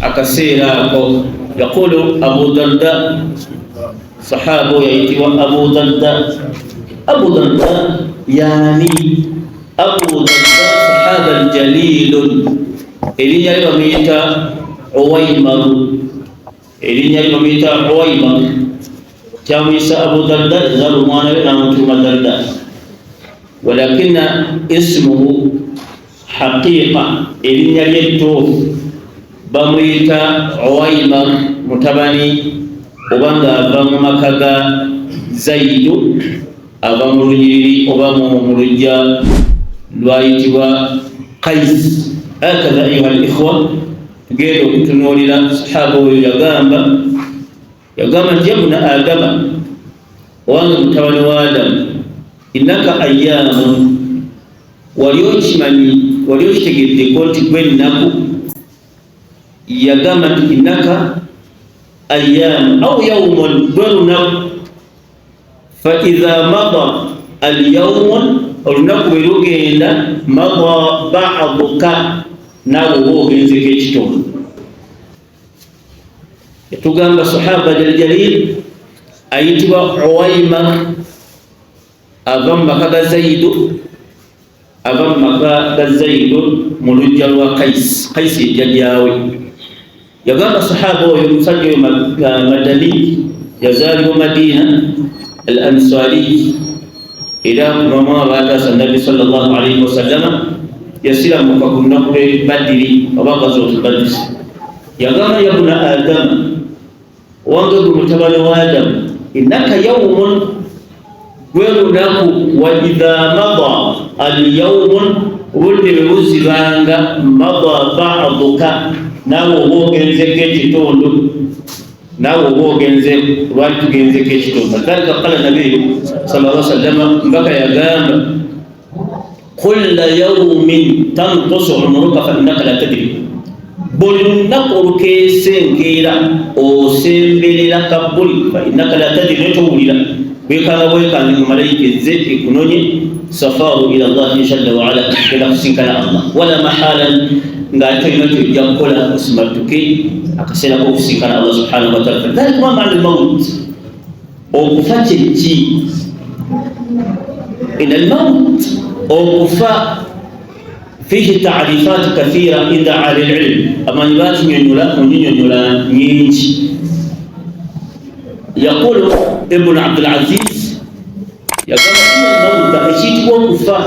Akaseera ako yaqulu Abu Darda, sahaba oyo ayitibwa Abu Darda. Abu Darda yani Abu Darda sahaba jalilun, erinnya lye bamuyita Uwaimaru, erinnya lye bamuyita Uwaimaru. Kyamuyisa Abu Darda, yazaala omwana we n'amutuuma Darda, walakina ismuhu haqiqa, erinnya lye ettuufu bamuyita Uwaimar mutabani oba ng'ava mu maka ga Zaidu, ava mu lunyiriri oba mu lujja lwayitibwa Qais. Hakadha ayuha likhwa, tugenda okutunuulira sahaba oyo. Yagamba nti yabuna Adama, owange mutabani wa Adamu, innaka ayyamun, wali okimanyi, wali okitegeddeko nti gwe ennaku? Yagamba nti innaka ayyamu au yaumun, gwe lunaku. Fa idha mada alyaumun, olunaku bwe lugenda, mada baduka, naawe oba ogenzeko ekitundu. Yatugamba sahaba aljalil ayitibwa Uwaima, ava mu maka ga Zaidu, ava mu maka ga Zaidu mu lujja lwa Kais. Kais ye jjajjaawe. Yagamba sahaba oyo, omusajja oyo Madani, yazaalibwa Madina, al Ansari, era kubamu abaataasa Nabbi sallallahu alaihi wasallama. Yasiramuka ku lunaku lwe Badiri oba Gazwatu Badiri. Yagamba yabuna Adama, owange gwe mutabani wa Adamu, innaka yaumun, gwe lunaku, wa idha mada alyaumun, obudde bwe buzibanga, mada baduka, naawe oba ogenzeko ekitundu, naawe oba ogenze. Lwali tugenzeko ekitundu. Dhalika qala nabiyu sallallahu alaihi wasallama, mbaka yagamba kulla yaumin tankusu umuruka fa innaka la tadri, buli lunaku olukeesa enkeera osemberera kabbuli, fa innaka la tadri, naye towulira, bwekanga bwekange mu malayika ezze ekunonye. Safaru ila Llahi jalla waala, genda kusinkana Allah wala mahala, ng'ate tolina kyojja kukola osimattuke akaseera k'okusinkana Allah subhanahu wataala. Dhalika ma maana almaut, okufa kyeki? Ina almaut, okufa, fihi tarifat kathira inda ahli lilm, amanyi bakinyonyola mu nyinyonyola nyingi. Yaqulu Ibnu Abdulaziz, yagamba ina almauta, ekiyitibwa okufa,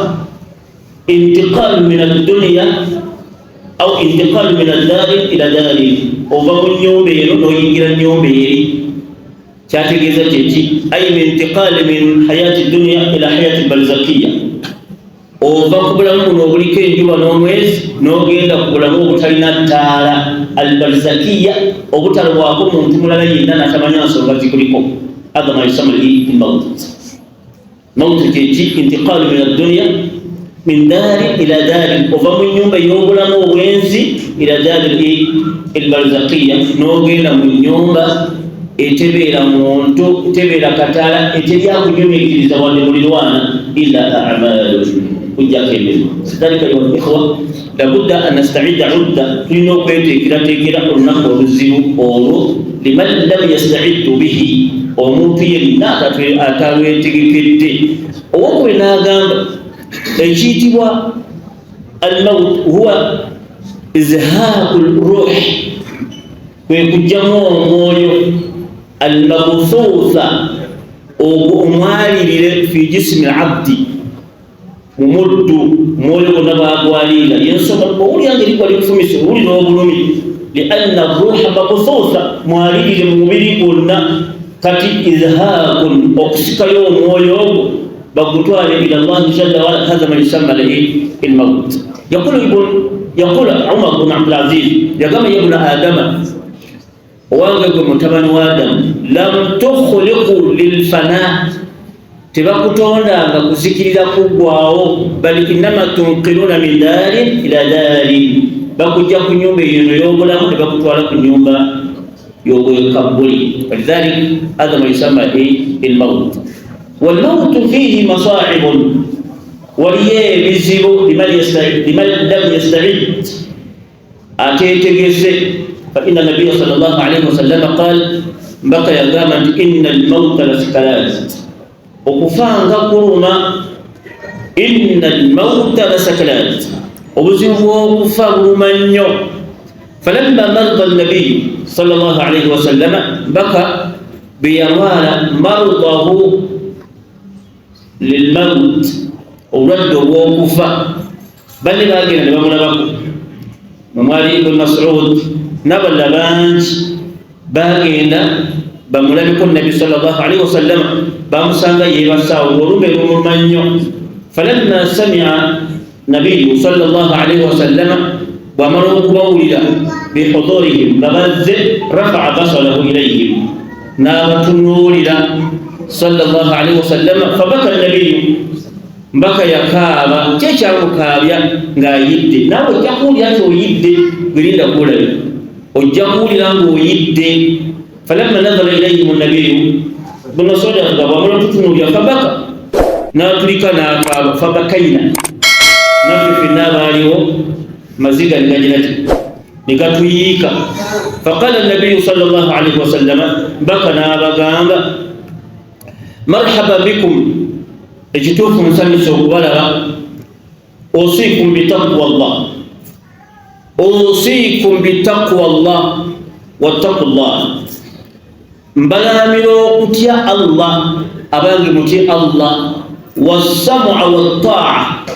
intiqalu min adduniya au intiqalu min addari ila dari, ova mu nyumba eno noyingira nyumba eri. Kyategeeza kyeki? Ai min intiqali min hayati dunia ila hayati barzakiya, ova ku bulamu buno obuliko enjuba n'omwezi n'ogenda ku bulamu obutalina ttaala, albarzakiya, obutalwako muntu mulala yenna natamanya nsonga zikuliko. Hadha ma yusama lmaut. Mautu kyeki? Intiqalu min addunia min daari ila daari, ova mu nyumba ey'obulamu obwensi ila daari albarzakiya, n'ogenda mu nyumba etebeera muntu, etebeera kataala, eteri akunyumikiriza wadde mulirwana, illa amalu, kujjako emirimu. Dhalika ayuha likhwa, labudda an nastaida udda, tulina okweteekerateekera olunaku oluzibu olwo. Liman lam yastaiddu bihi, omuntu yenna atalwetegekedde. Owokubiri n'agamba ekiyitibwa almaut huwa izhaaku ruh, kwe kujjamu omwoyo almabuthuutha, ogwo omwalirire, fi jisimi abdi, mu muddu, mwoyo gwonna bagwaliira. Yensonga owulira nga erigwa likufumisa, owulira obulumi, lianna ruha mabuthuutha, mwalirire mu mubiri gwonna. Kati izhaakun, okusikayo omwoyo ogwo bagutwale ila Llahi jalla waala, hatha ma yusamma lahi lmaut. Yaqulu Umar bnu Abdulaziz, yagamba yabuna Adama, owange gwe mutabani wa Adamu, lam tukhliqu lilfana, tebakutondanga kuzikirira kuggwawo, bal innama tunqiluna min darin ila darin. Bakujja ku nyumba eyo ey'obulamu ne bakutwala ku nyumba y'obwekabbuli. Walidhalik hadha ma yusamma almaut. Walmautu fihi masaibun, waliyo ebizibu liman lam yastaid, ateetegese. Fa inna nabiya sallallahu alaihi wasallam qal, mbaka yagamba nti inna almauta lasakarat, okufa nga kuluma. Inna almauta lasakarat, obuzibu bw'okufa buluma nnyo. Falamma marida nabiyu sallallahu alaihi wasallama, mbaka bwe yalwala mardahu lilmaut, obulwadde obw'okufa, banne bagenda ne bamulabako, mwali Ibn Mas'ud n'abalala bangi bagenda bamulabeko. Nabbi sallallahu alaihi wasallama bamusanga yeebasaawo ng'olumbe lumuluma nnyo. Falamma samia nabiyu sallallahu alaihi wasallama, bw'amala okubawulira bihudurihim nga bazze, rafaa basarahu ilayhim, n'abatunuulira sallallahu alaihi wasallama, fabaka nabiyu, mbaka yakaaba. Kyekyamukaabya ng'ayidde. Naawe ojja kuwulira nti oyidde, gerinda kuwulabe, ojja kuwulira ng'oyidde. Falamma nazara ilayhim nabiyu, bunasoda nga bwamala tutunuulira, fabaka, n'atulika n'akaaba. Fabakaina, naffe fenna abaaliwo maziga negagira ti negatuyiika. Faqala nabiyu sallallahu alaihi wasallama, mbaka n'abagamba, marhaba bikum, ekituufu nsanyusa okubalaba. Usikum bitaqwa llah, usikum bitaqwa llah, wattaqu llah, mbalamira okutya Allah, abange mutye Allah. Wassamua wattaa,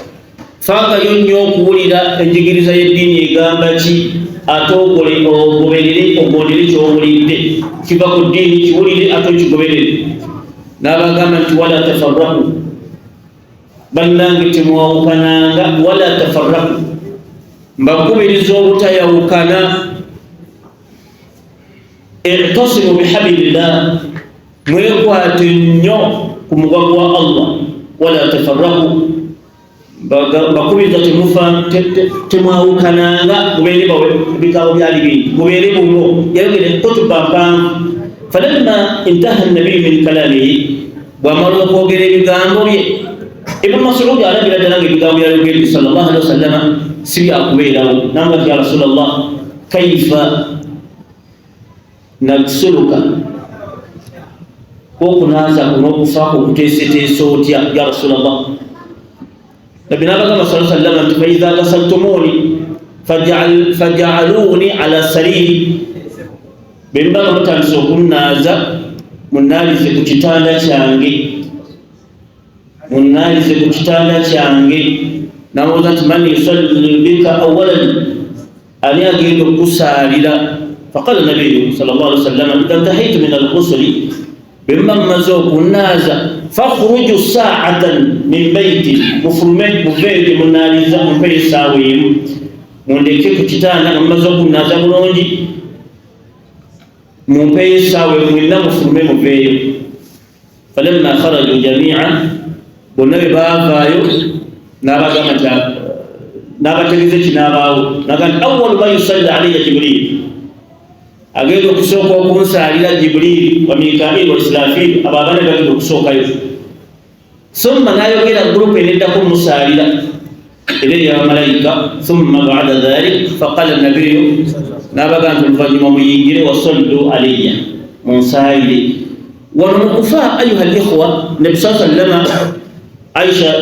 fangayo nnyo okuwulira enjigiriza y'eddiini egamba ki, ate okole ogoberere, ogondere kyowulidde kiva ku ddiini, kiwulire ate okigoberere. N'abagamba nti wala tafarraku, bannange temwawukananga. Wala tafarraku, mbakubiriza obutayawukana. I'tasimu bihablillah, mwekwate nnyo ku mugwa gwa Allah. Wala tafarraku, bakubiriza temwawukananga, mubeere ebigambo byali bingi, mubeere bumu. Yayogere kutuba mpanvu. Falamma intaha nabiyu min kalamihi, bwamala okwogera ebigambo bye, Ibn Masudi alabira ddala nga ebigambo byayogedde sallallahu alaihi wasallama si byakubeerawo. Nanga nti ya Rasulallah, kaifa nagsuluka, kwokunaaza kunokufaako okuteeseteesa otya ya Rasulallah? Nabbi nabagamba sa sallama nti faidha gasaltumuni fajaaluni ala sariri, bwe mba nga mutandise okunnaaza, munnaalize ku kitanda kyange, munnaalize ku kitanda kyange. Namubuuza nti man yusalli bika awalan, ani agenda okukusaalira? Faqala nabiyu sallallahu alaihi wasallam, idha ntahaitu min alghusli, bwe mba mmaze okunnaaza, fakhruju saatan min baiti, mufulume muveeyo gye munnaaliza, mumpeyo essaawa emu, mundeke ku kitanda nga mumaze okunnaaza bulungi, mumpeyo essaawa emu, mwenna mufulume muveeyo. Falamma kharaju jamia, bonna bwe baavaayo, n'abagamba nti, n'abategeeza ekinaabaawo, naga nti awalu ma yusalli alayya Jibril, agenda okusooka okunsaalira Jibril wa Mikail wa Israfil, abo abaana bagenda okusookayo. Thumma, n'ayogera gurupu eneddako musaalira era eyabamalayika. Thumma bada dhalik, faqala nabiyu, n'abaga nti oluvannyuma muyingire, wasallu alayya, munsaalire. Wano mu kufa, ayuha likhwa, Nabi sa sallama, Aisha,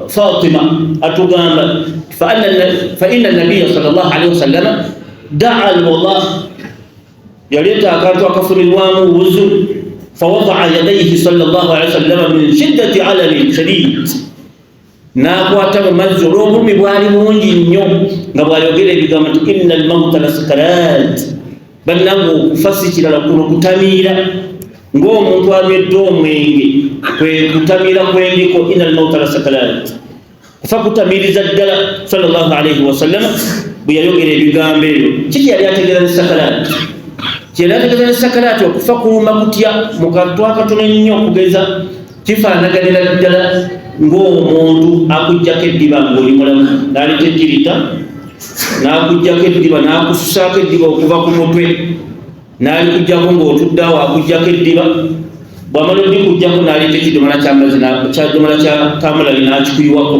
Fatima atugamba faina nabiya sallallahu alaihi wasallama daa alwala, yaleeta akantu akafunirwamu wuzu, fawadaa yadaihi sallallahu alaihi wasallama min shiddati alami shadid, n'akwata mu mazzi olw'obulumi bwali bungi nnyo, nga bw'ayogera ebigambo nti inna almauta lasakarat, bannange okufa si kirala kuno kutamiira ng'omuntu anywedde omwenge, kwe kutamiira kwendiko. Inna almauta lasakarat, kufa kutamiiriza ddala. Sallallahu alaihi wasallama bwe yayogera ebigambo ebyo, kiki yali ategeeza ne sakalaati? Kyeyali ategeeza ne sakalaati, okufa kuluma kutya mu kantu akatono ennyo, okugeza kifaanaganira ddala ng'omuntu akugjako eddiba ng'oli mulamu n'aleeta ejjirita N'akuggyako eddiba, n'akususaako eddiba okuva ku mutwe, n'alikuggyako ng'otudde awo, akuggyako eddiba. Bw'amala odikuggyako, n'aleeta ekidomola ky'amazzi, kyadomola kya kamulali, n'akikuyiwako.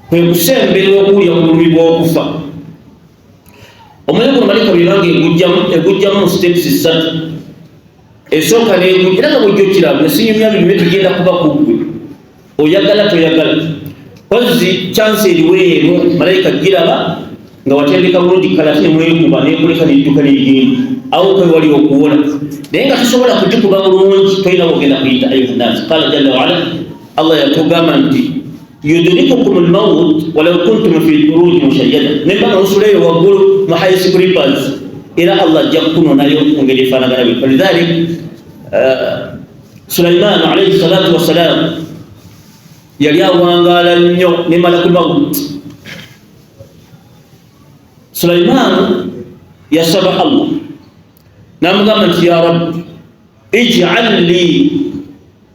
Kwe kusemberera okuwulira ku bulumi bw'okufa. Omwoyo guno malayika bwebanga egujjamu mu steps ssatu. Esooka negujja, era nga bwojja okiraba, nesinyumya binyume, tugenda kuba ku ggwe, oyagala toyagala. Kozzi chance eriwo emu, malayika giraba nga watendeka bulungi kalati, nemwekuba nekuleka nedduka negenda awo kwe wali okuwona. Naye nga tosobola kugikuba bulungi, tolina wogenda kuyita. Ayuha qala jalla waala, Allah yatugamba nti yudrikukum lmaut walau kuntum fi buruji mushayyada, nemba nga musuleeyo waggulu mu high skyscrapers, era Allah ajja kukunonayo mu ngeri efaanagana bwe. Falidhalik Sulaiman alaihi salatu wassalam yali awangaala nnyo ne malakul maut. Sulaiman yasaba Allah, namugamba nti ya rabbi ij'al li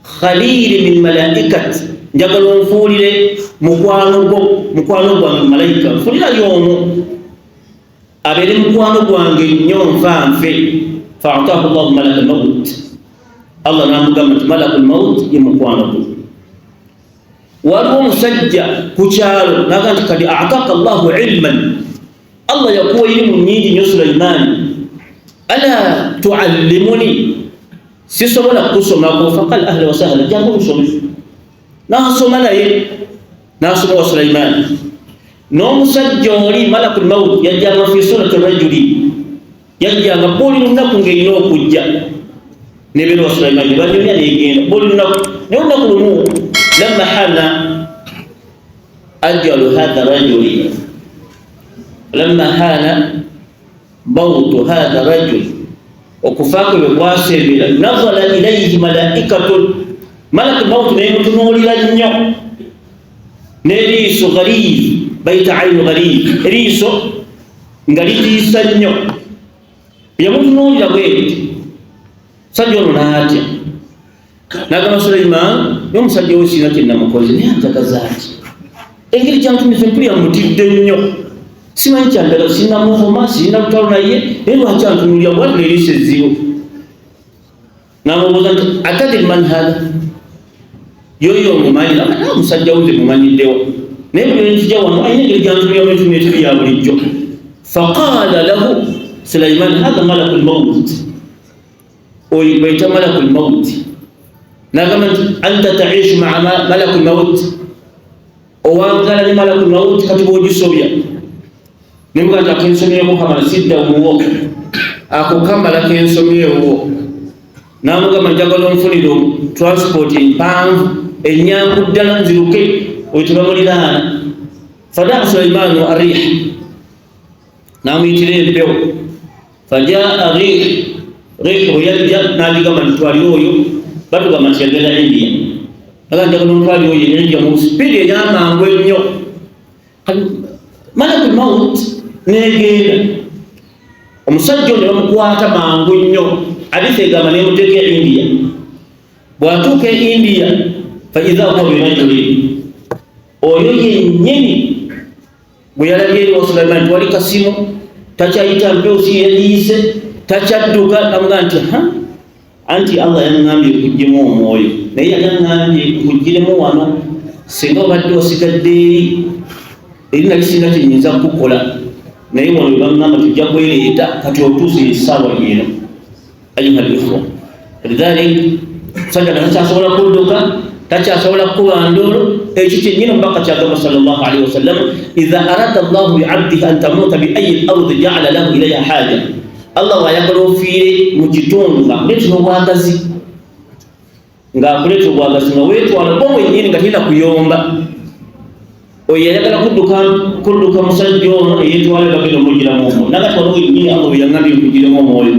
khalili min malaikati, njagala onfuulire mukwano gwo, mukwano gwange malayika, nfunirayo omu abeere mukwano gwange nnyo nfa nfe. Faatahu llahu malaka lmaut, Allah namugamba nti malaku lmaut ye mukwano gwo. Waliwo omusajja ku kyalo naga nti kadi ataka llahu ilman, Allah yakuwa irimu nyingi nnyo Sulaimani, ala tuallimuni, sisobola kukusomako? Faqal ahla wasahla, jangu omusome. Nasoma naye, nasoma wa Sulaimani. N'omusajja oli malakul maut yajjanga fi surati rajuli, yajjanga buli lunaku ng'erina okujja nebeera wa Sulaimani, banyumya negenda buli lunaku. Naye olunaku lumu, lamma hana ajalu hatha rajuli, lamma hana mautu hatha rajul, okufa kwe bwe kwasembera, nazala ilaihi malaikatun, malakul maut nemutunuulira nnyo n'eriiso ghalidh, bayita ainu ghalidh, eriiso nga litiisa nnyo. Yamutunuulira bweti, musajja ono n'atya, n'agamba Sulaiman, naye omusajja we sirina kyenamukoze, naye anjagaza ki? Engeri kyantumiza mpulira mutidde nnyo, simanyi kyandaga, sinamuvuma, sirina lutalo naye, naye lwaki antunuulira bwati n'eriiso ezzibu? Namubuuza nti atadiri man hatha, yoyo omumanyi? Naga omusajja wuze mumanyiddewo, naye buli nzija wano ayina engeri gyantumiramu entumu eteri ya bulijjo. Faqala lahu Sulaiman hatha malaku lmaut, oyo bayita malaku lmaut. Nagamba nti anta taishu maa malaku lmaut, owangala ne malaku lmaut, kati bwogisobya. Nemuga nti akensomyeko kamala, sidda wuwo, ako kamala kensomyewo. Namugamba njagala onfunire transport empanvu enyangu ddala nziruke, oyo tebamuliraana. Fadaa Sulaimanu arih, namuyitira empewo. Fajaa rih, rih bwe yajja nagigamba nti twalire oyo. Batugamba nti yagenda India, aga njagala ontwalire oyo India mu sipiidi eyamangu ennyo. Malakul maut negenda, omusajja ono bamukwata mangu nnyo. Hadisi egamba nemuteeka e India. Bw'atuuka e India, faidha huwa birajulin, oyo yennyini bwe yalabye eri wa Sulaiman, twali kasimu, takyayita mpewo, si yagiyise, takyadduka. Namugaa nti ha, anti Allah yaŋŋambye nkuggyemu omwoyo, naye yali aŋŋambye nkuggyiremu wano, singa obadde osigadde eri eri nali sirina kyenyinza kukukola, naye wano bwe baŋŋamba tujja kwereeta, kati otuuse essaawa yeeno. Ayuha likhwa, lidhalik musajja nga takyasobola kudduka, takyasobola kukuba nduulu. Ekyo kyennyini omubaka kyagamba sallallahu alaihi wasallam, idha arada llahu biabdihi an tamuuta biayi lardi jaala lahu ilaiha haja. Allah bw'ayagala ofiire mu kitundu, ng'akuleetera obwagazi, ng'akuleetera obwagazi nga weetwala gwo mwennyini, nga tulina kuyomba. Oyo yayagala kudduka kudduka, musajja ono eyeetwala bagenda omugiramu omwoyo, nagati waliwo yennyini Allah bwe yaŋŋambye nkugiremu omwoyo.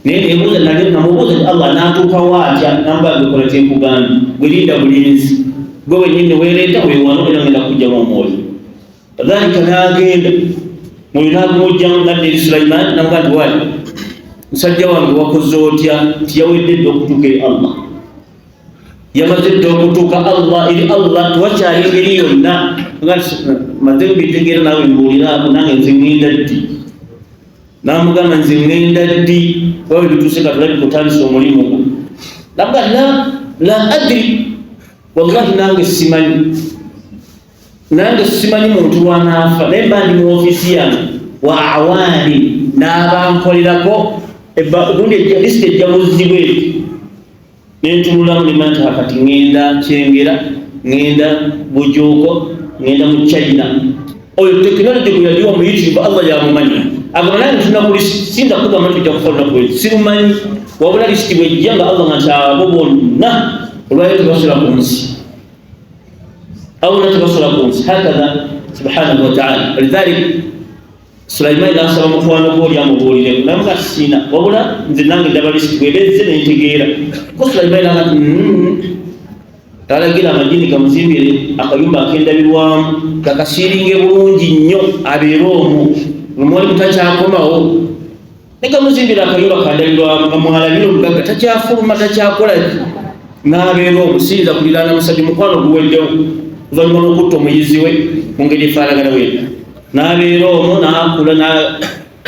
Naye nebuuza, namubuuza nti Allah anaatuukawo atya? Namugaa kola kyenkugambye, gwe linda bulinzi, gwe wennyini weereeta weewano, era ngenda kukugjamu omwoyo. Dhalika n'agenda, mwoyo n'agumugjamu, nadda eri Sulaiman, namugaa nti wali musajja wange, wakoze otya? Nti yawedde dda okutuuka eri Allah. Yamaze dda okutuuka Allah eri Allah, tewakyali ngeri yonna. Maze mbitegeera, naawe mbuuliraako, nange nze ŋŋenda ddi? Namugamba, nze ŋŋenda ddi? Wabe bituuse, katulabi kutandisa omulimu gwo. Namuga, la la adri wallahi, nange simanyi, nange simanyi muntu lwanaafa, naye mba ndi mu ofiisi yange wa awaani n'abankolerako, gundi lisiti ejja buzzi bweti, nentunulamu nema nti akati ŋŋenda Kyengera, ŋŋenda Bujuuko, ŋŋenda mu China. Oyo tekinologi gwe yagiwa muyitirivu, Allah yamumanyi. Agamba, nange tuna sinza kugamba nti ojja kufa lunaku lweti, sirumanyi, wabula lisiti bwejja nga Allah nga nti abo bonna olwaliro tebasula ku nsi, abo bonna tebasula ku nsi. Hakatha subhanahu wataala. Walidhalik Sulaimaani n'asaba mukwano gwe oli amubuulireko, namuga siina, wabula nze nange ndaba lisiti bwebezze nentegeera ko. Sulaimaani naga nti alagira amajini gamuzimbire akayumba ak'endabirwamu, gakasiiringe bulungi nnyo, abeere omwo omwali mutakyakomawo. Ne gamuzimbira akayumba kandabirwamu nga mwalabira omugagga, takyafuluma, takyakola, n'abeera omwo. Siyinza kuliraana musajja, mukwano guweddewo oluvannyuma lw'okutta omuyizi we mu ngeri efaanagana bwetyo. N'abeera omwo, n'akula,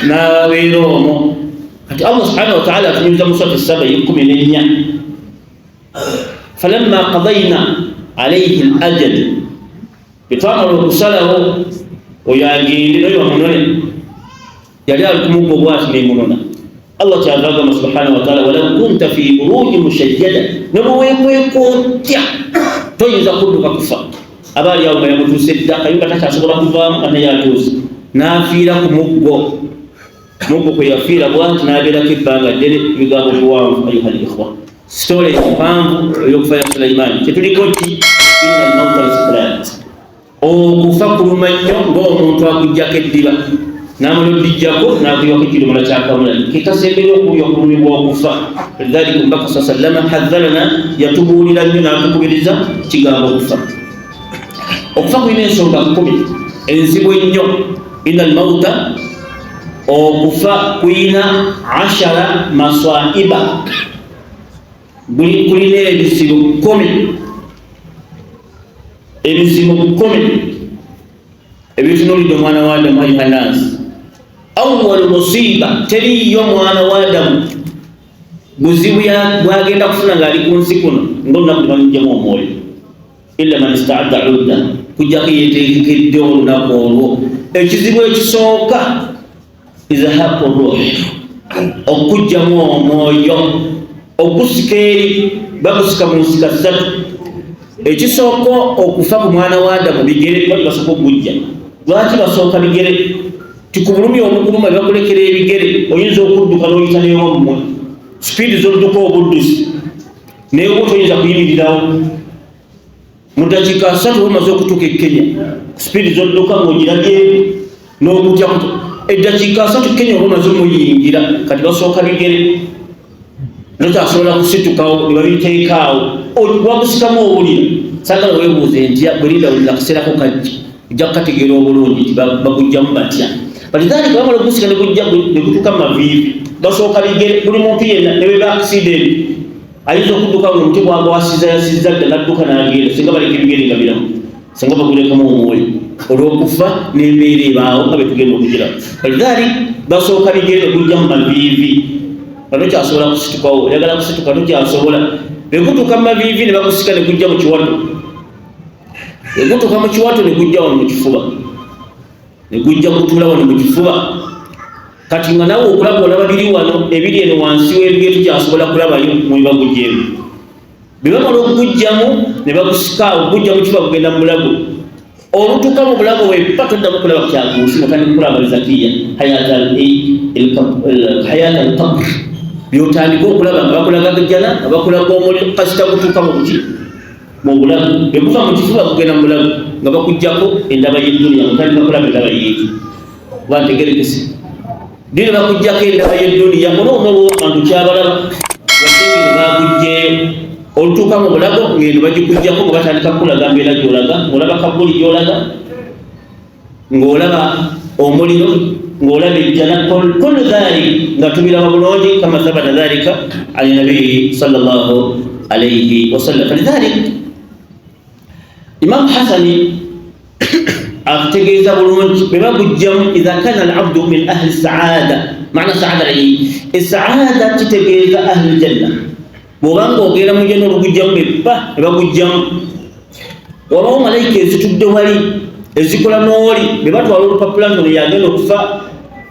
n'abeera omwo. Kati Allah subhanahu wataala atunyumiza mu surati Saba eyekumi n'ennya, falamma qadayna alaihi l ajal, betwamala okusalawo oyo agende, noyo bamunone, yali ali kumuggo bwati nemunona. Allah kyava agamba subhanahu wataala, walau kunta fi buruji mushayyada, ne bwewekweka otya toyinza kudduka kufa. Aba ali awo nga yamutuuse dda, akayumba takyasobola kuvaamu, ate yatuuse n'afiira ku muggo. Muggo kwe yafiira bwati, n'abeerako ebbanga ddene. Ebigambo biwanvu, ayuha likhwa, sitole mpanvu ey'okufa ya Sulaimaani. Kyetuliko ki? Inna almauta lasakarat, okufa kuluma nnyo ng'omuntu akugjako eddiba, n'amala odijjako n'akuyako ekidomola kyakamulali kekasembera okuwulya okulumibwa okufa. Lidhalika omubaka sa sallama hadharana, yatubuulira nnyo n'atukubiriza kigambo okufa. Okufa kulina ensonga 10 enzibu ennyo. Inna almauta, okufa kulina ashara maswaiba, kulina ebizibu 10, ebizibu 10 ebitunuulidde omwana wa Adamu. Ayuha nasi, awalu musiba, teriyo mwana wa Adamu buzibu bwagenda kufuna ng'ali ku nsi kuno ngaolunaku tebamugjamu omwoyo, illa man istaadda udda, kujjako yetegekedde olunaku olwo. Ekizibu ekisooka, izhaqu ruh, okugjamu omwoyo, ogusika eri, bagusika mu nsika ssatu. Ekisooka okufa ku mwana wa Adamu bigere, bali basooka okugujja. Lwaki basooka bigere? Ti ku bulumi obukuluma bakulekera ebigere, oyinza okudduka n'oyita newammwe, sipiidi zodduka obuddusi, naye oba toyinza kuyimirirawo mu dakiika 30 bamaze okutuuka e Kenya, ku sipiidi zodduka ng'ogirabye n'okutya eddakiika 30 Kenya oba omaze omuyingira. Kati basooka bigere, nokyasobola kusitukawo, ne babiteekaawo, wagusikamu owulira. Sagala weebuuze ntya, bwerinda wulira akaseerako kajja, ojja kukategeera obulungi nti bagujjamu batya. Walidhalika bamala okugusika negujja negutuuka mu maviivi, basooka bigere. Buli muntu yenna ne bweba accident, ayinza okudduka nga omuti gwagwasiza yasizza dda, nadduka n'agenda, singa baleka ebigere nga biramu, singa bagulekamu omwoyo olw'okufa n'embeera ebaawo nga betugenda okugira. Walidhalik basooka bigere, negujja mu maviivi nga tokyasobola kusitukawo, oyagala kusituka tokyasobola. Begutuuka mu maviivi ne bagusika ne gujja mu kiwato, egutuuka mu kiwato ne gujja wano mu kifuba, ne gujja gutuula wano mu kifuba. Kati nga nawe okulaba olaba biri wano, ebiri eno wansi w'ebigere tukyasobola kulabayo, mwe bagugjeemu. Bwe bamala okugujjamu ne bagusika, okugujja mu kifuba kugenda mu bulago. Olutuuka mu bulago wepa toddamu kulaba kyakunsi, otandika kulaba zakiya hayat alqabr, byotandika okulaba nga bakulaga jjana, nga bakulaga omuliro, kasita gutuuka mu buki, mu bulago. Bwe guva mu kifuba kugenda mu bulago nga bakuggyako endaba y'edduniya, otandika kulaba endaba y'eki oba ntegerekese dino, bakuggyako endaba y'edduniya olwomulwo abantu kyabalaba wadde bagugjeyo. Olutuuka mu bulago ngendo bagikuggyako nga batandika kukulaga mbeera gy'olaga, ng'olaba kabuli gy'olaga, ng'olaba omuliro, ng'olaba ejjana, kullu dhalik nga tubiraba bulungi, kama thabata dhalika ali nabiyi sallallahu Alayhi wasallam. Falidhalik Imamu Hasani akutegeeza bulungi bwe bagujjamu, idha kana alabdu min ahli saada, maana saada yi esaada kitegeeza ahli ljanna. Bw'obanga ogenda mu janna, olugujjamu bebba ne bagujjamu, wabawo malayika ezitudde wali ezikola n'oli be batwala olupapula nno yagenda okufa,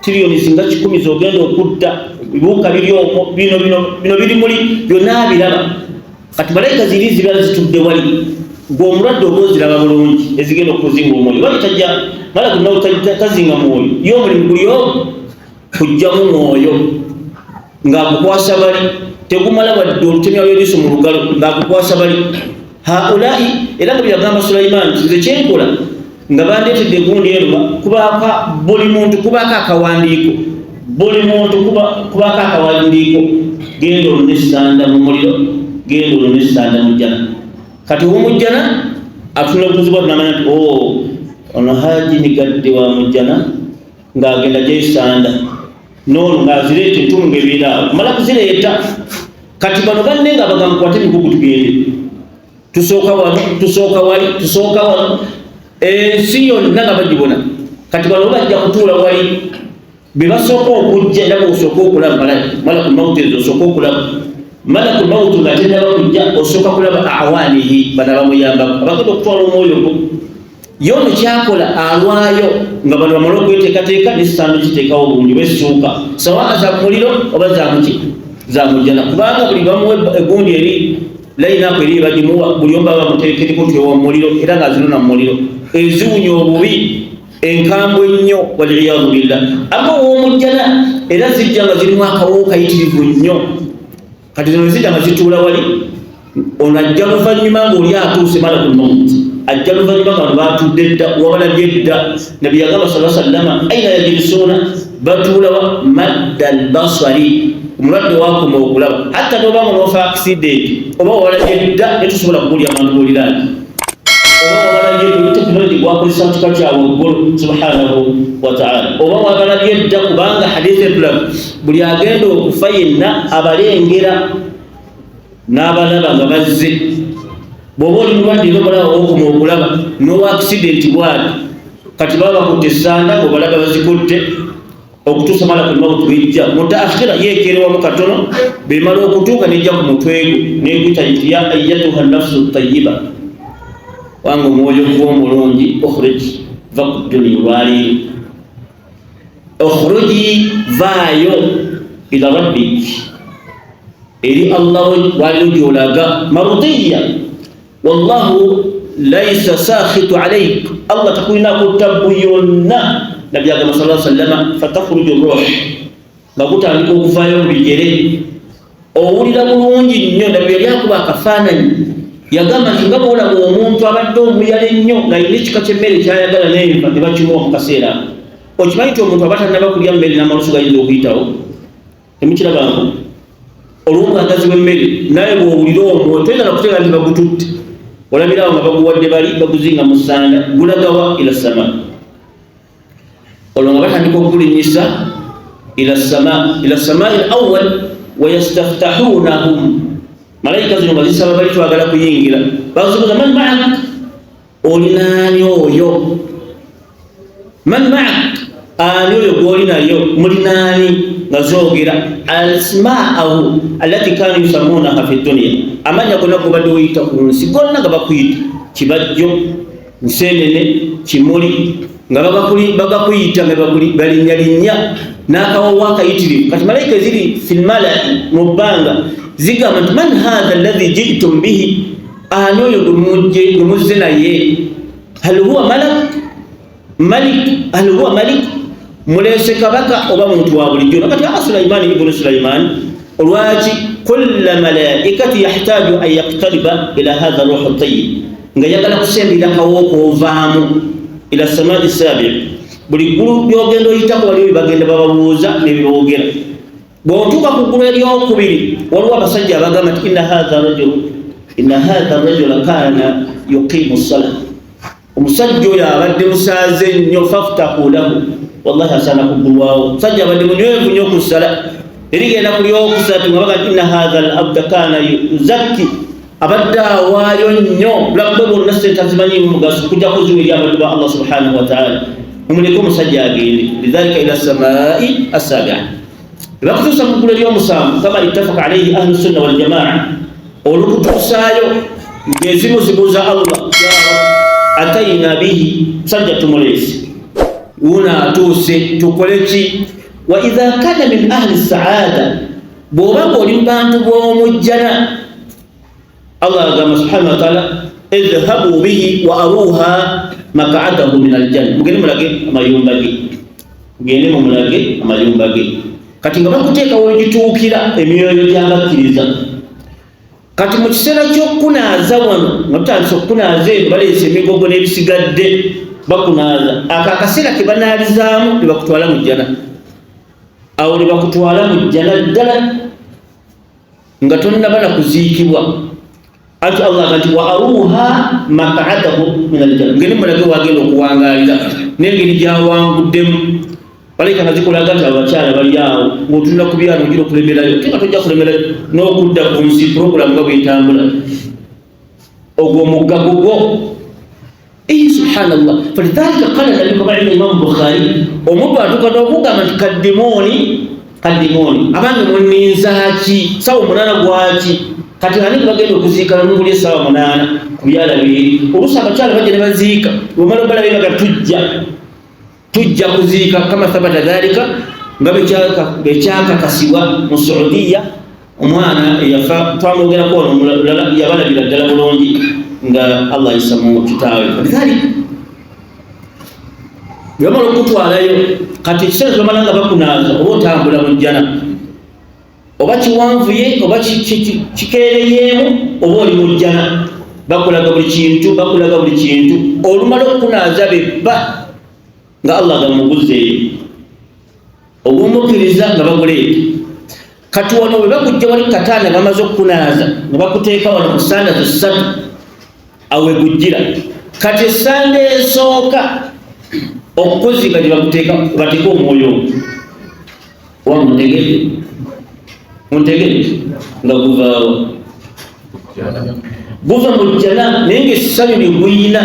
tiriyoni singa 100 zogenda okutta, bibuuka biri omwo, bino bino bino biri muli byonna biraba. Kati malayika ziri zibeera zitudde wali, gwe omulwadde oba oziraba bulungi ezigenda okuzinga omwoyo. Bali tajja malaku tazinga mwoyo, ye omulimu guli ogwo kujjamu mwoyo ng'agukwasa bali, tegumala wadde olutemya lw'eriiso mu lugalo, ng'agukwasa bali haulai. Era nga byagamba Sulaiman nti nze kyenkola nga bandeetedde egundi eno, kubaako buli muntu kubaako akawandiiko, buli muntu kubaako akawandiiko, genda oluna essanda mu muliro, genda oluna essanda mu jjana. Kati ow'omujjana atunula obutuzi bwatu namanya nti o ono Haji Migadde wa mujjana, ng'agenda gyesanda noono ng'azireeta entumu ng'ebeera awo mala kuzireeta. Kati bano banne nga bagamba, kwate emigugu tugende, tusooka wano, tusooka wali, tusooka wano, ensi yonna nga bagibona. Kati bano bajja kutuula wali be basooka okujja, era bwosooka okulaba malaku mauti ezo, osooka okulaba malaku mauti nga tennaba kujja, osooka kulaba awanihi bano abamuyambako abagenda okutwala omwoyo gwo. Ye ono kyakola alwayo nga bano bamale okweteekateeka nessandu kiteekawo bulungi bwessuuka sawaa za muliro oba zamuki zamujjana, kubanga buli bamuwa egundi eri layinaako eri bagimuwa, buli omu baba bamuteekereko nti owa muliro, era ng'azinona mu muliro eziwunya obubi enkambwe ennyo, waliyadu billah. Ama ow'omujjana era zijja nga zirimu akawo kayitirivu nnyo. Kati zino zijja nga zituula wali, ono ajja luvannyuma ng'oli atuuse, malakul maut ajja luvannyuma nga bano batudde dda, wabalabye dda. Nabi yagamba sala sallama, aina yajilisuuna, batuulawa? Madda albasari, omulwadde wakoma okulaba, hatta nobanga nofa accident oba wabalabye dda, netusobola kukulya amantu goliraani oba wabalabye tekinologi gwakozesa kika kya waggulu subhanahu wataala, oba wabalabye dda, kubanga hadith etulaga buli agenda okufa yenna abalengera n'abalaba nga bazze. Bw'oba oli mulwadde era obalaba wokoma okulaba, nowa accident bwati. Kati baba bakutte essanda ngaobalaba bazikutte okutuusa malakul maut bwejja mutaakhira, yeekerewamu katono, bemala okutuuka nejja ku mutwe gwo neguyita nti ya ayatuha nafsu tayiba, wange omwoyo gw'omulungi, ukhrij, va ku duniya olwaleero, ukhruji, vaayo, ila rabbik, eri Allah waliro gyolaga, marudiya, wallahu laisa sakhitu alaik, Allah takulinako tabbu yonna. Nabbi agamba sala sallama, fatakhruju ruh, nga gutandika okuvaayo mu bigere, owulira bulungi nnyo. Nabbi yali akuba akafaananyi, yagamba nti nga bwolaba omuntu abadde omuyala ennyo ng'alina ekika ky'emmere kyayagala n'enva ne bakimuwa mu kaseera ako, okimanyi nti omuntu aba tannaba kulya mmere n'amalusu gayinza okuyitawo, temukirabangu olw'obwagazi bw'emmere. Naye bw'owulira omwo toyinza nakutegeera nti bagututte, olabirawo nga baguwadde bali baguzinga mu ssanda, gulagawa? Ila sama. Olwo nga batandika okugulinyisa ila sama, ila samai l awal, wayastaftahunahum, malayika zino nga zisaba bali twagala kuyingira, bazibuza man maak, olinaani oyo, man maak, ani oyo gwoli nayo, mulinaani? Nga zogera asmaahu allati kanu yusamunaha fi dunia, amanya gonna gobadde weyita ku nsi gonna nga bakuyita kibajjo, nsenene, kimuli, nga bagakuyita nga balinyalinnya n'akawowo akayitirivu. Kati malayika eziri fi lmalai mu bbanga zigamba nti man hatha alladhi jitum bihi, ani oyo gwe muzze naye? Hal huwa malak malik, hal huwa malik, muleese kabaka oba muntu wa bulijjo? Nakati aa Sulaimani ibunu Sulaimani, olwaki kulla malaikati yahtaju an yaktariba ila hatha ruhu tayib, nga yagala kusembera kawooko ovaamu ila samai sabi. Buli ggulu lyogenda oyitako waliwo byebagenda bababuuza nebiboogera. Bw'otuuka ku ggulu eryokubiri waliwo abasajja abagamba nti inna hatha rajulu, inna hatha rajula kana yuqimu sala, omusajja oyo abadde musaaze nnyo, faftahu lahu, wallahi asaana kuggulwawo, omusajja abadde munywevu nnyo ku ssala. Erigenda ku lyokusatu nga baga inna hatha al abda kana yuzakki, abadde awaayo nnyo bulamu bwe bwonna, sente azimanyiimu mugaso kujja kuziwa eri abaddu ba Allah subhanahu wataala, mumuleke omusajja agende. Lidhalika ila samai assabia, bakutuusa mu ggulu ery'omusanvu, kama ittafaka alaihi ahlu sunna waljamaa. Olukutuusaayo ng'ezimu zibuuza Allah, ataina bihi, musajja tumuleesi wuno atuuse, tukole ki? Wa idha kana min ahli saada, bw'oba ng'oli mu bantu b'omujjana, Allah agamba subhanahu wa taala, idhhabu bihi wa aruha makaadahu min aljanna, mugende mulage amayumba ge, mugende mumulage amayumba ge. Kati nga bakuteeka wegituukira emyoyo gy'abakkiriza. Kati mu kiseera ky'okukunaaza wano nga tutandise okukunaaza eno, baleese emigogo n'ebisigadde bakunaaza, ako akaseera ke banaalizaamu ne bakutwala mu jjana. Awo ne bakutwala mu jjana ddala nga tonnaba na kuziikibwa. Anti Allah aga nti wa aruha makaadahu min aljanna, ngeri mulage wagenda okuwangaalira n'engeri gyawanguddemu. Malayika nga zikulaga nti abakyala bali awo, ng'otunula ku byalo ogira okulemerayo, ate nga tojja kulemerayo n'okudda ku nsi. Puroguramu nga bwetambula, ogwo omugga gugwo. Subhanallah, falidhalika qala nabi kabaina Imamu Bukhari, omuddu atuuka n'okugamba nti kaddimooni, kaddimooni, abange muninzaaki sawa 8 gwaki? Kati ani bagenda okuziika nunguli essaawa 8 ku byala biri? Oluusi abakyala bajja ne baziika, bwemala obalaba baga tujja kuziika, kama thabata dhalika, nga bekyakakasibwa mu Saudiya. Omwana eyafa twamwogerako ono omulala, yabalabira ddala bulungi nga Allah ayisa mu kitaawe. Lidhalika bwebamala okutwalayo, kati ekiseera bamala nga bakunaaza, oba otambula mu jjana, oba kiwanvuye oba kikeereyeemu, oba oli mu jjana, bakulaga buli kintu, bakulaga buli kintu. Olumala okukunaaza bebba nga Allah gamuguzeeyo ogwomukkiriza nga baguleeta. Kati wano bwe bakujja wali kataana, bamaze okukunaaza nga bakuteeka wano ku sanda zo ssatu, awo wegujjira. Kati esanda esooka okukuziika gye bakuteeka, bateeke omwoyo oba muntegedde, muntegedde nga guvaawo, guva mu jjana, naye ngaessanyu lye guyina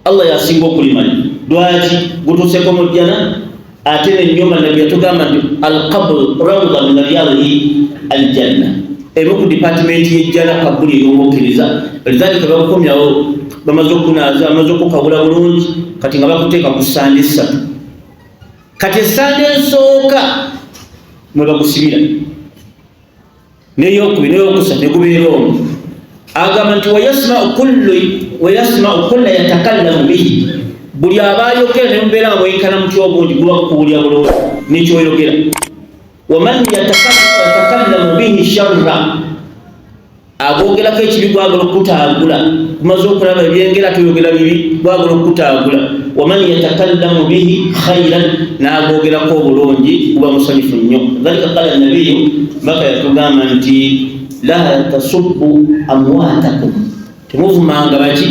Allah yasinga okulimanya. Lwaki gutuuseko mu jjana? Ate nenyumba, Nabbi yatugamba nti alqabru rawda min riyadihi aljanna, emu ku dipatimenti y'ejjana kabuli ey'omukkiriza. Lidhalika bakukomyawo, bamaze okukunaaza, bamaze okukawula bulungi, kati nga bakuteeka ku sande essatu. Kati esande esooka mwe bagusibira, neyokubiri, neyokusatu, negubeera omwo. Agamba nti wayasmau kulla yatakallamu bihi, buli aba ayogera nemubeera nga mwenkana mutya obungi, guba kukuwulira bulungi nekyoyogera. Waman yatakallamu bihi sharra, agwogerako ekibi, gwagala okukutaagula, kumaze okulaba ebyengera, toyogera bibi, gwagala okukutaagula. Waman yatakallamu bihi khairan, n'agwogerako obulungi, guba musanyufu nnyo. Dhalika qala nabiyu, baka yatugamba nti la tasubbu amwatakum, temuvumanga baki.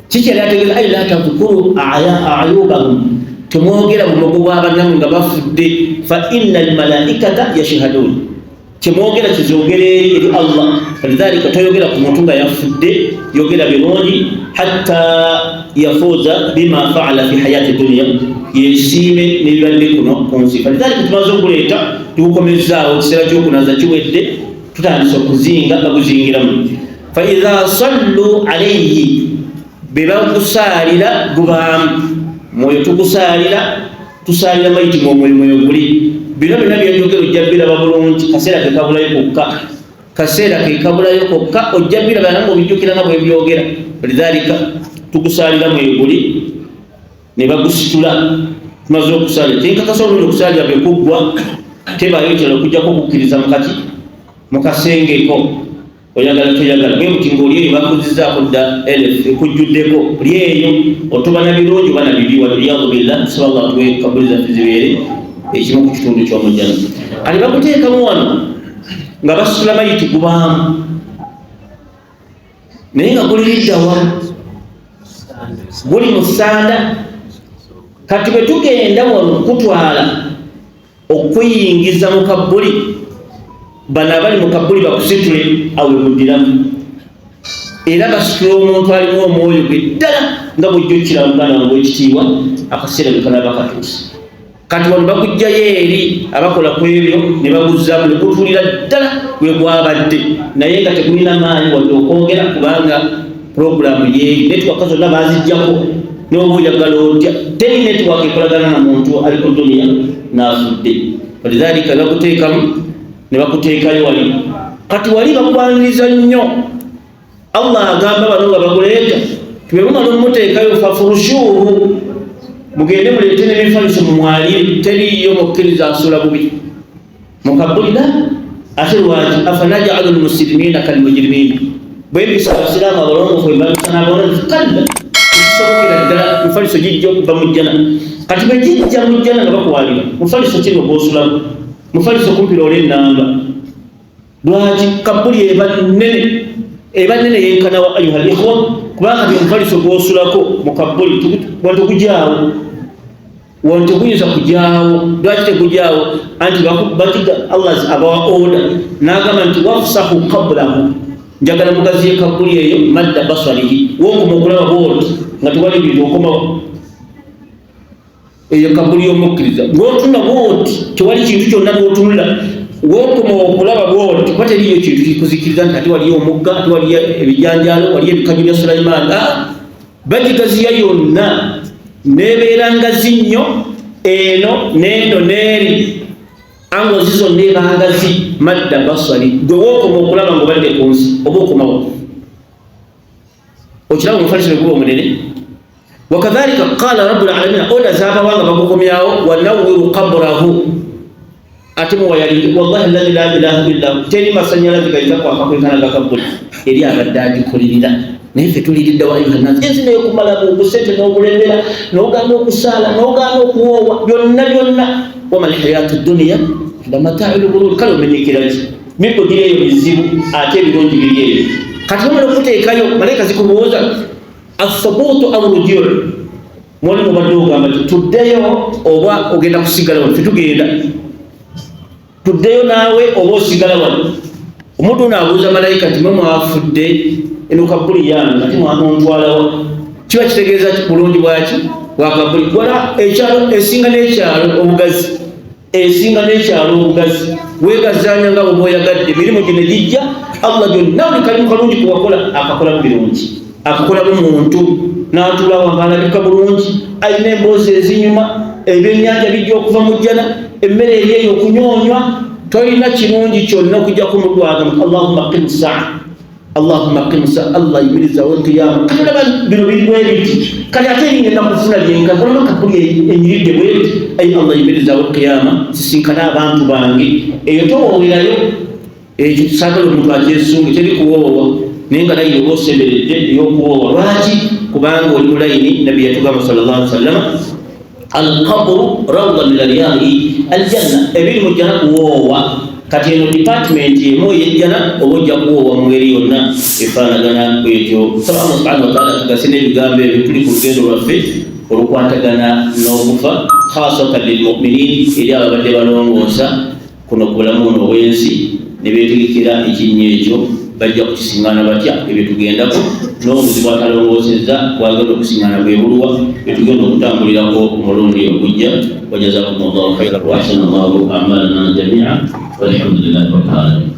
Kikyali ategeeza ai la tadhkuru ayubahum, temwogera bumogo bw'abannammwe nga bafudde. Fa inna almalaikata yashhadun, kyemwogera kizogera eri Allah. Falidhalika toyogera ku muntu nga yafudde, yogera birungi, hatta yafuuza bima faala fi hayati dunia, yesiime nebibadde kuno ku nsi. Falidhalika tumaze okuleeta, tugukomezaawo, ekiseera kyokunaza kiwedde, tutandise okuzinga, baguzingiramu. Faidha sallu alaihi, bebakusaalira gubaamu mwoyo, tugusaalira, tusaalira maiti mwomwoyo, mwoyo guli. Bino byonna byenjogera ojja biraba bulungi, kaseera kekabulayo kokka, kaseera kekabulayo kokka, ojja biraba nanga obijjukira nga bwebyogera. Lidhalika tugusaalira mwoyo guli ne bagusitula. Tumaze okusaalira, kyenkakasa olungi okusaalira bwe kuggwa tebaayo kirala okujjako okukkiriza mukaki mukasengeko. Oyagala toyagala, bwe buti ng'oli eyo bakuzizaako dda elef ekujjuddeko oli eyo, otuba na birungi oba na bibi. Waliyadu billah, tusaba Allah tuwe kabuli zaffe zibeere ekimu ku kitundu ky'omujjana. Kati bakuteekamu wano nga basitula mayiti, gubaamu, naye nga guliriddawa? Guli mu ssanda. Kati bwe tugenda wano kutwala Okuyingiza mu kabbuli, bano abali mu kabbuli bakusitule, awe guddiramu era basitula omuntu alimu omwoyo gwe ddala nga bwojja okukira muganda wange owekitiibwa akaseera bwe kanaaba katuuse. Kati wano bagujjayo eri abakola ku ebyo ne baguzzaamu ne gutuulira ddala we gwabadde, naye nga tegulina maanyi wadde okwogera, kubanga pulogulaamu yeeri netiwaka zonna bazijjako. N'oba oyagala otya, teri netiwaka ekolagana na muntu ali ku duniya n'afudde. Walidhalika bakuteekamu ne bakuteekayo wali. Kati wali bakwaniriza nnyo. Allah agamba bano nga baguleeta, tibwemumala omumuteekayo, fafurushuuhu, mugende muleete n'emifaliso mumwalire. Teriiyo mukkiriza asula bubi mukabulira. Ate lwaki? Afanajalu lmuslimina kalmujrimina, bwempisa abasiraamu abalongoofu embabisa n'abawonazi? Kalla, tekisobokera ddala. Mufaliso gijja okuva mu jjana. Kati bwe gijja mu jjana nga bakwalira mufaliso kino gwosulamu, mufaliso kumpira oli ennamba. Lwaki kabuli eba nnene, eba nnene yenkanawa, ayuha likhwa? Kubanga kati omufaliso gwosulako mu kabuli wantegujaawo, wanteguyinza kujaawo. Lwaki tegujaawo? Anti bakiga Allah abawa oda n'agamba nti wafsahu qablahu, njagala mugaziye kabuli eyo madda basarihi, wokoma okulaba bwoti nga tewali bintu, okomawo. Eyo kabuli y'omukkiriza, ng'otunula bwoti tewali kintu kyonna, bwotunula wokoma okulaba bwoti kuba teriyo kintu kikuzikiriza nti ate waliyo omugga, ate waliyo ebijanjaalo, waliyo ebikajjo bya Sulaimaani. Bagigaziya yonna nebeera ngazi nnyo, eno n'eno n'eri, angozi zonna ebangazi madda basari, gwe wookoma okulaba ng'obadde ku nsi oba okomawo okiraba omufaliso ne guba omunene. Wakadhalika qala rabbul alamin, oda zabawanga bagukomyawo, wanawwiru qabrahu, ate muwayalingi. Wallahi alladhi la ilaha illa hu, teri masanyalaze gayinza kwaka kwenkana gakabbuli eri abadde agikolirira. Naye ffe tuliridde wa ayuha nasi, ensi nekumalamu ogusente n'ogulemera n'ogaana okusaala n'ogaana okuwoowa byonna byonna. Wama lhayatu duniya illa mataau lgurur. Kale omenyekera ki? Miggo giri eyo mizibu, ate ebirungi biri eyo. Kati bamala okuteekayo, malayika zikubuuza athubutu au rujuu. Mwali mubadde ogamba ti tuddeyo oba ogenda kusigala wano? Fetugenda tuddeyo naawe oba osigala wano? Omuntu ono abuuza malayika nti mwe mwafudde, eno kabuli yange, ate mwamuntwalawa? Kiba kitegeeza bulungi bwaki bwakabuli wala ekyalo esinga n'ekyalo obugazi, esinga n'ekyalo obugazi. Wegazaanya nga bwoba oyagadde, emirimu gino gijja Allah gyonna, buli kalimu kalungi kuwakola akakolamu birungi, akakolamu muntu n'atuulawo ng'alabika bulungi, alina emboozi ezinyuma, ebyennyanja bijja okuva mu jjana, emmere eri eyo okunyoonywa. Tolina kirungi kyonna okujjako omudwaga. Allahumma qim saa, Allahumma qim saa, Allah yimirizawo qiyama. Kati olaba bino biri bwe biti, kati ate eringenda kufuna lyenka olaba kabuli enyiridde bweti. Ayi Allah, yimirizawo qiyama, sisinkane abantu bange. Eyo towoowerayo ekyo, saagala omuntu akyesunge. Teri kuwoowa, naye nga layini oba osemberedde ey'okuwoowa. Lwaki? Kubanga oli mu layini. Nabbi yatugamba sallallahu alaihi wasallama, alqabru rawda min riyadi aljanna, ebiri mu jjana kuwoowa. Kati eno department emu ey'ejjana, oba ojja kuwoowa mu ngeri yonna efaanagana bwetyo. Saba Allah subhanahu wataala tugase n'ebigambo ebyo. Tuli ku lugendo lwaffe olukwatagana n'okufa, khasatan lilmuminin, eri ababadde balongoosa kuno ku bulamu buno obw'ensi ne beetegekera ekinnya ekyo, bajja kukisiŋŋaana batya? Ebyo tugendako n'obuzibu atalongoosezza bwagenda okusiŋŋaana bwe buluwa, byetugenda okutambulirako omulundi ogujja. Wajazakum llahu khairan wa ahsana llahu amalana jamia, walhamdulillahi rabbil alamin.